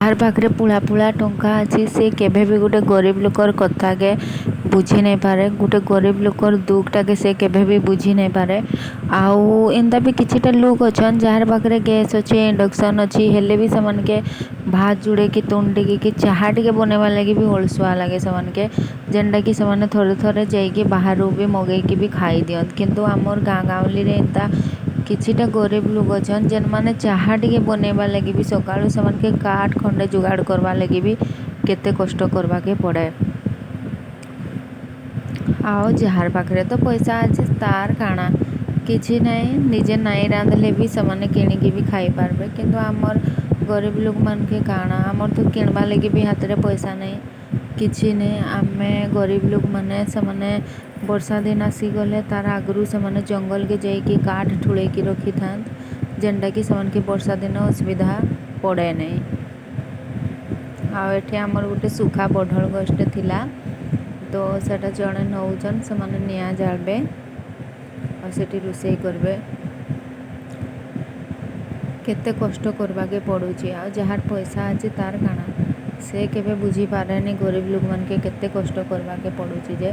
ଯାହାର ପାଖରେ ପୁଳା ପୁଳା ଟଙ୍କା ଅଛି, ସେ କେବେ ବି ଗୋଟେ ଗରିବ ଲୋକର କଥାକେ ବୁଝି ନାଇପାରେ। ଗୋଟେ ଗରିବ ଲୋକର ଦୁଃଖଟାକେ ସେ କେବେ ବି ବୁଝି ନାଇପାରେ। ଆଉ ଏନ୍ତା ବି କିଛିଟା ଲୋକ୍ ଅଛନ୍, ଯାହାର ପାଖରେ ଗ୍ୟାସ୍ ଅଛି, ଇଣ୍ଡକ୍ସନ୍ ଅଛି, ହେଲେ ବି ସେମାନକେ ଭାତ ଯୁଡ଼େ କି ତୁନ୍ ଟିକେ କି ଚାହା ଟିକେ ବନେଇବାର୍ ଲାଗି ବି ଅଳସୁଆ ଲାଗେ ସେମାନକେ, ଯେନ୍ଟାକି ସେମାନେ ଥରେ ଥରେ ଯାଇକି ବାହାରୁ ବି ମଗେଇକି ବି ଖାଇ ଦିଅନ୍। କିନ୍ତୁ ଆମର୍ ଗାଁ ଗାଉଁଲିରେ ଏନ୍ତା କିଛିଟା ଗରିବ ଲୋକ୍ ଅଛନ୍, ଯେନ୍ମାନେ ଚାହା ଟିକେ ବନେଇବାର୍ ଲାଗି ବି ସକାଳୁ ସେମାନକେ କାଠ ଖଣ୍ଡେ ଯୋଗାଡ଼ କରବାର୍ ଲାଗି ବି କେତେ କଷ୍ଟ କରବାକେ ପଡ଼େ। ଆଉ ଯାହାର ପାଖରେ ତ ପଇସା ଅଛି, ତାର୍ କାଣା, କିଛି ନାଇଁ, ନିଜେ ନାଇଁ ରାନ୍ଧଲେ ବି ସେମାନେ କିଣିକି ବି ଖାଇପାରବେ। କିନ୍ତୁ ଆମର୍ ଗରିବ ଲୋକମାନକେ କାଣା, ଆମର୍ ତ କିଣବା ଲାଗି ବି ହାତରେ ପଇସା ନାଇଁ, କିଛି ନାଇଁ। ଆମେ ଗରିବ ଲୋକମାନେ, ସେମାନେ ବର୍ଷା ଦିନ ଆସିଗଲେ ତାର ଆଗରୁ ସେମାନେ ଜଙ୍ଗଲକେ ଯାଇକି କାଠ ଠୁଳେଇକି ରଖିଥାନ୍ତି, ଯେନ୍ଟାକି ସେମାନକେ ବର୍ଷା ଦିନ ଅସୁବିଧା ପଡ଼େ ନାଇଁ। ଆଉ ଏଠି ଆମର ଗୋଟେ ଶୁଖା ବଢ଼ଳ ଗଛଟେ ଥିଲା ତ, ସେଟା ଜଣେ ନଉଛନ୍, ସେମାନେ ନିଆଁ ଜାଳବେ ଆଉ ସେଠି ରୋଷେଇ କରିବେ। କେତେ କଷ୍ଟ କରବାକେ ପଡୁଛି। ଆଉ ଯାହାର ପଇସା ଅଛି, ତାର କାଣା, ସେ କେବେ ବୁଝିପାରେନି ଗରିବ ଲୋକମାନକେ କେତେ କଷ୍ଟ କରବାକେ ପଡୁଛି ଯେ।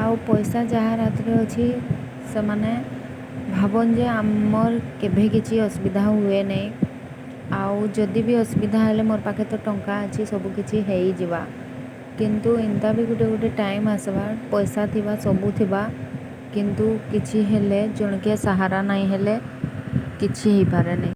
ଆଉ ପଇସା ଯାହାର ହାତରେ ଅଛି, ସେମାନେ ଭାବନ୍ ଯେ ଆମର୍ କେଭେ କିଛି ଅସୁବିଧା ହୁଏ ନାଇଁ, ଆଉ ଯଦି ବି ଅସୁବିଧା ହେଲେ ମୋର୍ ପାଖେ ତ ଟଙ୍କା ଅଛି, ସବୁ କିଛି ହେଇଯିବା। କିନ୍ତୁ ଏନ୍ତା ବି ଗୋଟେ ଗୋଟେ ଟାଇମ୍ ଆସ୍ବା, ପଇସା ଥିବା, ସବୁ ଥିବା, କିନ୍ତୁ କିଛି ହେଲେ ଜଣକେ ସାହାରା ନାଇଁ ହେଲେ କିଛି ହେଇପାରେନି।